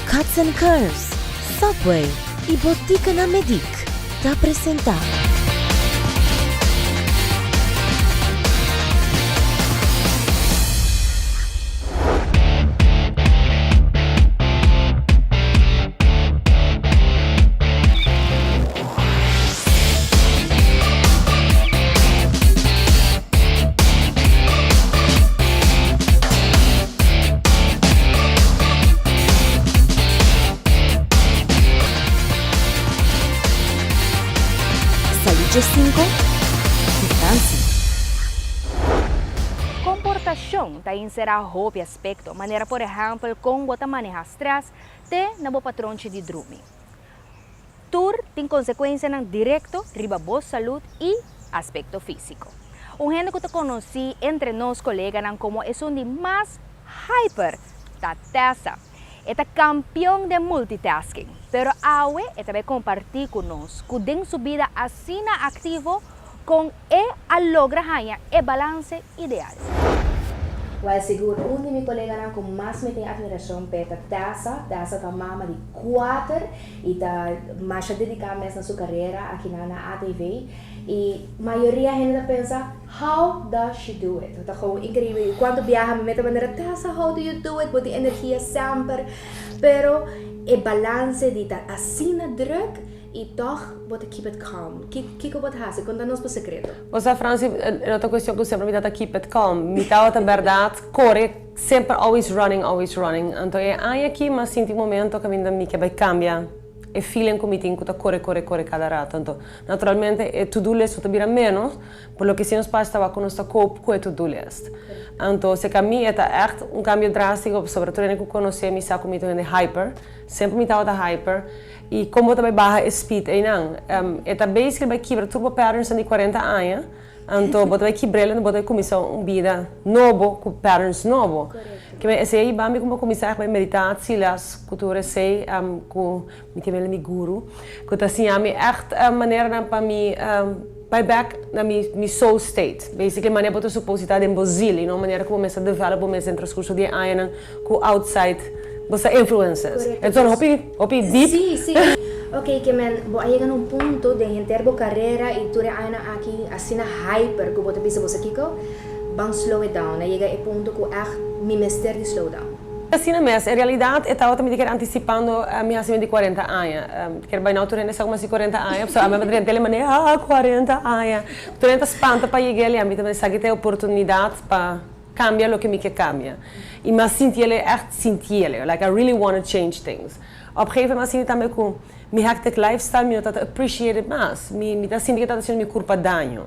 Cuts and Curves, Subway y Botica na Medic ta presenta. Sali djesinku ku Francie. Komportashon ta enserá hopi aspekto, manera por ehèmpel kon bo ta manehá strès te na bo patronchi di drumi. Tur tin konsekuensianan direkto riba bo salud i aspekto físiko. Un hende ku ta konosí entre nos koleganan komo esun di mas hyper ta Tessa. E ta kampion den multitasking, pero awe e ta bai kompartí ku nos ku den su bida asina aktivo Kon e a logra haña e balanse ideal? Wel sigur un di mi koleganan ku mas mi tin admirashon p'e ta Tessa. Tessa ta mama di kuater i ta masha dediká mes na su karera akinan na ATV. I mayoria hende ta pensa, How does she do it? Ta gewoon inkreibel. I kuantu biaha mi meta manera, Tessa, how do you do it? Bo tin energia semper. Pero e balanse di ta asina druk I tòg bo ta keep it calm. Kiko bo ta hasi? Konta nos bo sekreto. Bo sa Franci, e no ta kuestion ku semper mi ta ta keep it calm. Mi tabata bèrdat kore semper always running, always running. Anto e aña aki mi a sinti un momento kaminda mi ke bai kambia e feeling ku mi tin ku ta kore kore kore kada rato. Anto naturalmente e to do list lo ta bira ménos, por loke si nos pas ta wak ku nos ta cope ku e to do list. Anto seka mi e ta ègt un kambio drástiko pasobra tur hende ku konosé mi sa ku mi ta un hende hyper. Semper mi tabata hyper. I kon bo ta bai baha e speed einan? E ta basically bai kibra tur bo patternsnan di cuarenta aña, anto bo ta bai kibr'el anto bo ta bai cuminsa un bida nobo cu patterns nobo. Kimen esey a yiba mi como cuminsa echt bai meditatie les cu tur esey cu mi tin mi guru cu ta siña mi echt maneranan pa mi bai bek na mi soul state. Basically manera bo ta supos di ta den bo ziel y no manera cu bo mes ta develop bo mes den transcurso di e añanan cu outside bo sa influences. Correcto. E ta hopi hopi deep. Sí, sí. Ok, ke men bo a yega na un punto den henter bo carera y tur e añanan aki asina hyper cu bo ta bisa bo sa kico? Ban slow it down. A yega e punto cu echt mi mester di slow down. Asina mes, en realidad e tabata mi ta kere anticipando mi hacimento di cuarenta aña. Kere bai nou tur hende sa cu mi haci cuarenta aña, pasobra ami a drenta e manera, ah, cuarenta aña. Tur hende ta spanta pa yega el y ami ta pensa esaki ta e oportunidad pa Cambia loke mi ke cambia. Y mi a sinti el echt sinti el, like I really wanna change things. Op gegeven mi a sinti tambe cu mi hectic lifestyle mi no ta ta appreciate it mas. Mi mi ta sinti cu ta haciendo mi curpa daño.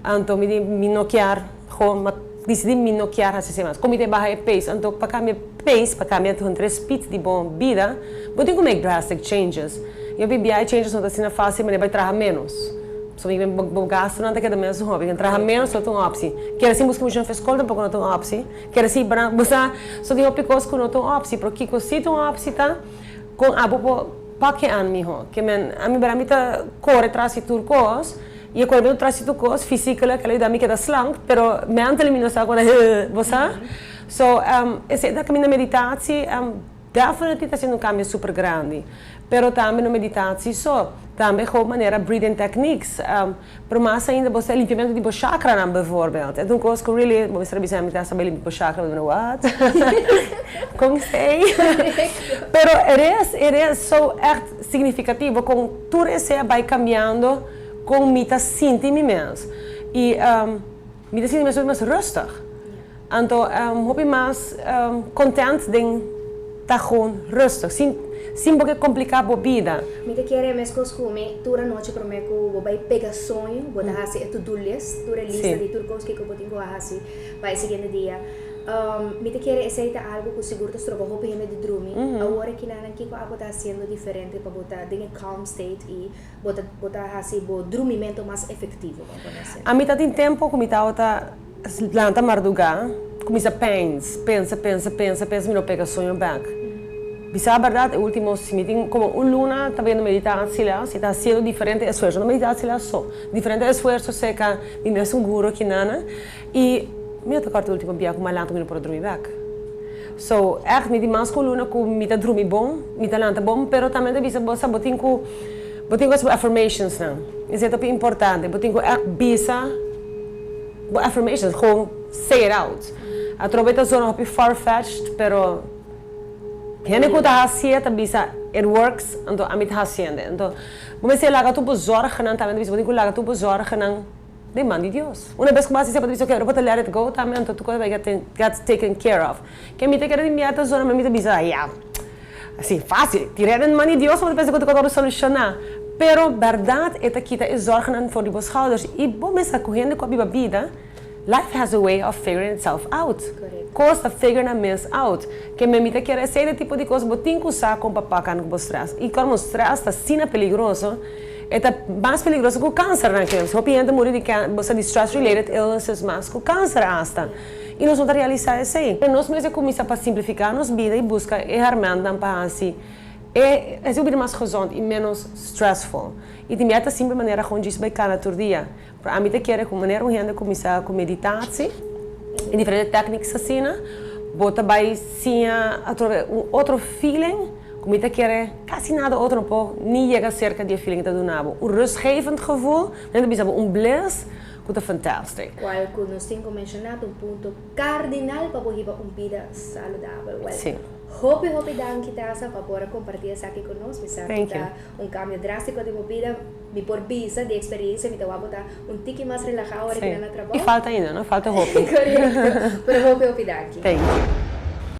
Anto mi di mi no kier gewoon mi a dicidi mi no kier haci esey mas. Con mi ta baha e pace? Anto pa cambia pace, pa cambia entre speed di bo bida, bo tin cu make drastic changes. Y hopi bia e changes no ta asina facil manera bay traha menos. So mi bo gastunan ta keda mes un hopi. Traha menos no ta un opsi. Kere sin buska mucha na skol tampoco no ta un opsi. Kere si bra bo sa so tin hopi kos ku no ta un opsi pero kiko si ta un opsi ta kon abo por pak e an miho. Ke men ami bera mi ta kore tras di tur kos i e korementu tras di tur kos fisikelijk el a yuda mi keda slank pero mentally mi no sa kon bo sa. So esei ta kaminda meditatie. Definitely ta haciendo un cambio super grandi. Pero tambe no meditatie so, tambe gewoon manera breathing techniques. Pero mas ainda bo sa limpiamento di bo chakranan bijvoorbeeld. E ta un cos cu really bo mester a bisa mi ta sabi limpia bo chakra, bo ta bira what? Con esey? Pero it is, it is so echt significativo con tur esey a bay cambiando con mi ta sinti mi mes. Y mi ta sinti mi mes hopi mas rustig. Anto hopi mas content den ta gewoon rustig, sin sin bo ke complica bo bida. Mi ta kere meskos ku mi tur anochi prome ku bo bai pega soño, bo ta hasi e to do list, tur e lista di tur kos kiko bo tin ku hasi pa e siguiente dia. Mi ta kere esei ta algu ku sigur ta stroba hopi hende di drumi. Awor e kinanan kiko abo ta hasiendo diferente pa bo ta den e calm state i bo ta bo ta hasi bo drumimento mas efektivo, bo por hasi? Ami ta tin tempo ku mi tabata Lanta mardugá, kuminsá pens, pensa, pensa, pensa, pensa, mi no pega soño bèk. Bisa bèrdat, e último, si mi tin komo un luna ta bayendo meditá silas i ta hasiendo diferente esfuerso, no meditá silas so, diferente esfuerso serka mi mes un guru aki nana, i mi no ta kòrda e último bia ku mi a lanta ku mi no por a drumi bèk. So, echt, mi tin mas ku un luna ku mi ta drumi bon, mi ta lanta bon, pero tambe ta bisa bo sa bo tin ku bo tin ku hasi bo affirmations nan. Esei ta hopi importante, bo tin ku echt bisa bo affirmations, gewoon say it out. Atrobe ta zona hopi far fetched, pero hende ku ta hasié ta bisa it works, anto ami ta hasiende. Anto bo mester laga tur bo zorgennan tambe ta bisa bo tin ku laga tur bo zorgennan den man di Dios. Una bes ku bo hasi esei bo ta bisa ok, ora bo ta let it go tambe anto tur kos bai get gets taken care of. Ke mi ta kere di mi ta zona mi ta bisa ya asi fácil tir'é den man di Dios bo ta pensa ku tur kos ta wòrdu solushoná. Pero bèrdat e ta kita e zorgennan for di bo schouders i bo mester ku hende ku a biba bida life has a way of figuring itself out. Kos ta figure nan mes out. Ke mi ta kere esei ta tipo di kos bo tin ku sa kon pa pakan ku bo stress. I kòrda bo stress ta asina peligroso. E ta mas peligroso ku kanser nan ke. Hopi hende ta muri di bo sa di stress related illnesses mas ku kanser asta. I nos no ta realisá esei. Nos mester kuminsá pa simplifiká nos bida i buska e hermentnan pa hasi e hasi un bida mas gezond i ménos stressful. I tin bia ta simpel manera gewoon djis bai kana tur dia. Pero ami ta kere ku manera un hende kuminsá ku meditatie i diferente tèkniks asina, bo ta bai siña atrobe un otro feeling ku mi ta kere kasi nada otro no por ni yega serka di e feeling ku ta duna bo. Un rustgevend gevoel, nan ta bisa bo un bliss ku ta fantastic. Kual ku nos tin ku menshoná ta un punto kardinal pa bo hiba un bida saludabel. Wèl, hopi hopi danki Tessa pa por a kompartí esaki ku nos. Mi sa ku ta un kambio drástiko den bo bida. Mi por bisa di experiencia mi ta wak bo ta un tiki mas relaha ora ki nan na trabou. I falta ainda no, falta hopi. Correcto, pero hopi hopi danki. Thank you.